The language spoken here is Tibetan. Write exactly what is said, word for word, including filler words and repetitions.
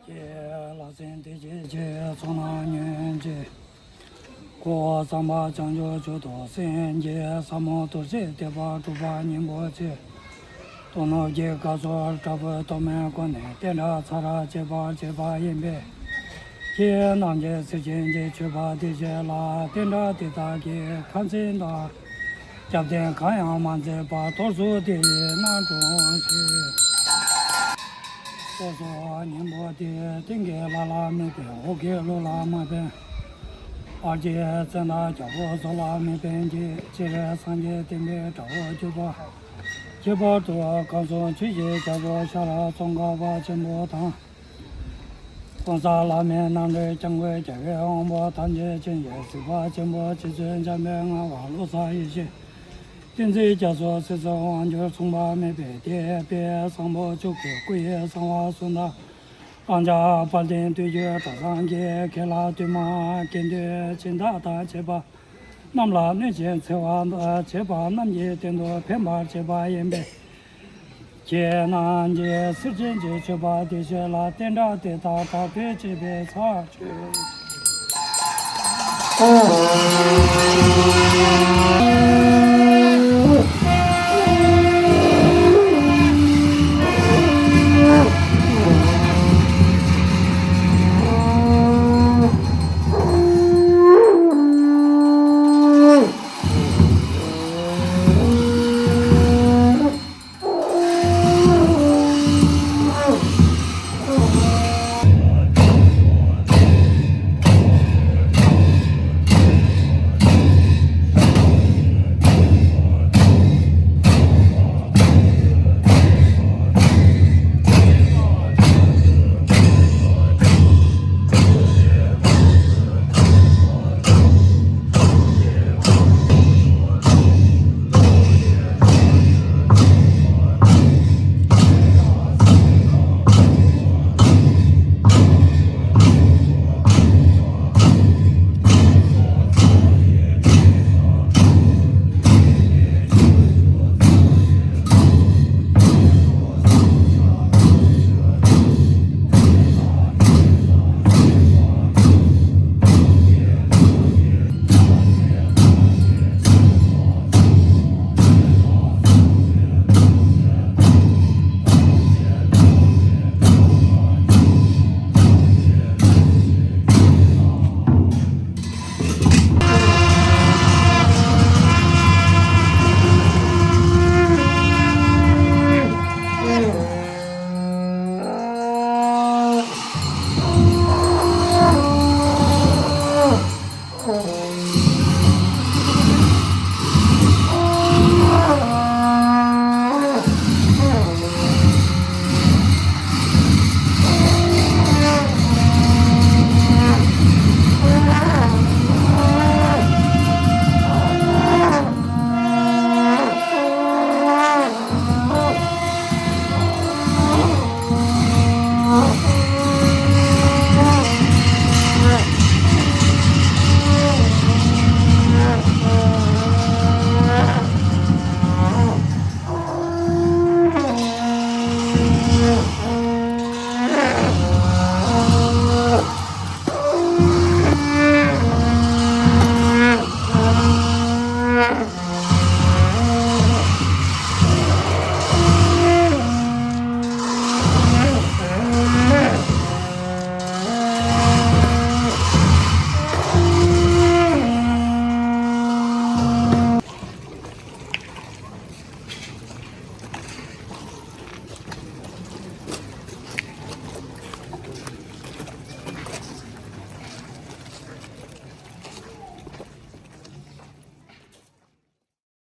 ཀྱེ། ལྷ་སྲིན་སྡེ་བརྒྱད་ཀྱི་ཚོགས་རྣམས་ཉོན་ཅིག། འཁོར་བ་ཚངས་པ་བྱང་ཆུབ་མཆོག་ཏུ་སེམས་བསྐྱེད། ཟབ་མོ་ཐུགས་རྗེའི་ཐེག་པ་དྲུག་པ་སྙིང་པོ་ཆེ། དོན་ནོར་གྱི་སྐལ་ཚོགས་དྲག་པོའི་སྟོབས་མའི་སྒོ་ནས་བསྟན་དགྲ་ཚེ་རབས་བརྒྱ་པར་བྱེད་པ་ཡིན་པས། ཁྱེད་རྣམས་ཀྱི་ཚེ་ཆེན་གྱི་མཆོད་པ་འདི་བཞེས་ལ། བསྟན་དགྲ་དེ་དག་གི་ཁ་འཛིན་དང་། རྒྱབ་རྟེན་གང་ཡང་མ་མཛད་པར་གཏོར་ཟོར་དེ་ཡིས་སྣ་དྲོངས་ཤིག། གཏོར་ཟོར་སྙིང་པོ་དེ་སྟེང་གི་ལྷ་ལ་དམིགས་པའི་འོག་གི་ཀླུ་ལ་དམིགས་པའི། བར་གྱི་བཙན་དང་རྒྱལ་པོ་སོགས་ལ་དམིགས་པའི་འགྱེད། སྤྱིར་སངས་རྒྱས་བསྟན་པའི་དགྲ་བོ་གྱུར་པ། ཁྱད་པར་དུ་གང་གསུང་ཆོས་ཀྱི་རྒྱལ་པོ་ཤ་ར་ཙོང་ཁ་པ་ཆེན་པོ་དང་། ༸གོང་ས་ལྷ་མིའི་རྣམ་འདྲེན་སྐྱབས་མགོན་རྒྱལ་བའི་དབང་པོ་ཐམས་ཅད་མཁྱེན་ཅིང་གཟིགས་པ་ཆེན་པོ་རྗེ་བཙུན་འཇམ་དཔལ་ངག་དབང་བློ་བཟང་ཡེ་ཤེས། བསྟན་འཛིན་རྒྱ་མཚོ་སྲིད་གསུམ་དབང་སྒྱུར་མཚུངས་པ་མེད་པའི་གདན་དཔལ་བཟང་པོ་མཆོག་གི་སྐུ་ཡི་གསང་བ་གསུམ་དང་། སྤང་བྱ་དཔལ་ལྡན་དུས་ཀྱི་གྲོགས་བཟང་གི་ཁྱེད་ལ་བསྟོད་མ་དགེ་འདུན་སྦྱིན་བདག་དང་བཅས་པ་རྣམས་ལ་གནོད་ཅིང་འཚེ་བ་བྱེད་པ་རྣམས་ཀྱི་སྟེང་དུ་ཕན་པར་བྱེད་པ་ཡིན་པས། ཁྱེད་རྣམས་ཀྱི་ཚེ་ཆེན་གྱི་མཆོད་པ་འདི་བཞེས་ལ། བསྟན་དགྲ་དེ་དག་དྲག་པོས་བྱེད་པའི་ཚར་གཅོད།